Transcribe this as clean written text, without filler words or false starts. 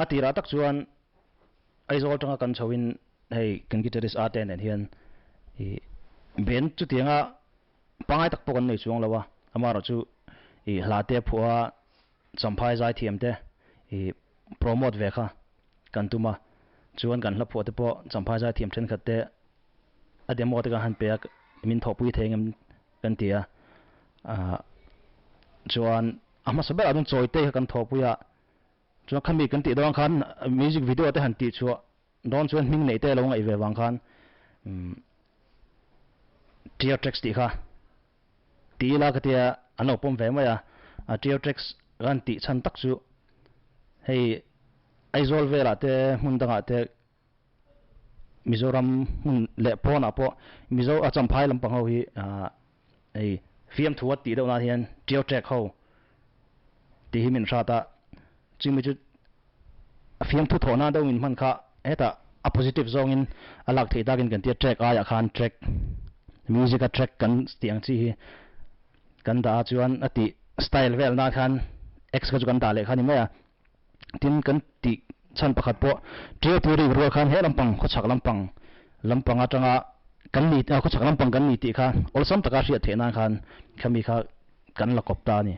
A tirah tak chuan Aizawl atanga kan chhoin hei kan guitarist Ate nen hian ih band chutianga pangai tak pawh kan nei chuang lo a, amaherawh chu ih hla te phuah a Champhai zaithiam te ih promote ve kha kan tum a, chuan kan hla phuah te pawh Champhai zaithiam thenkhat te a demo te kan han pe a, min thawhpui thei engem kan ti a, ah chuan a hmasa berah chuan Chawite kha kan thawhpui a, chuan khami kan tih dawn khan music video te han tih chhuah dawn chuan hming neih te a lo ngaih ve vang khan umm Trio Tracks tih kha ti ila ka tia an lo pawm ve mai a, a Trio Tracks kan tih chhan tak chu hei Aizawl velah te hmun dangah te Mizoram hmun leh pawnah pawh Mizo a Champhai lampang ho hi ah hei fiamthu a tih deuh nan hian Trio Track ho tih hi min hrat a, chumi chu a fiamthu thawh nan deuh min hman kha hetah a positive zawngin a lak theih takin kan tia track aiah khan track music a track kan tih ang chi hi kan dah a chuan a tih style vel nan khan X kha chu kan dah leh kha a ni mai a. Tin, kan tih chhan pakhat pawh Ṭiau tih rik rual khan he lampang khawchhak lampang lampang atanga kan ni khawchhak lampang kan ni tih kha awlsam taka hriat theih nan khan khami kha kan la kawp ta a ni.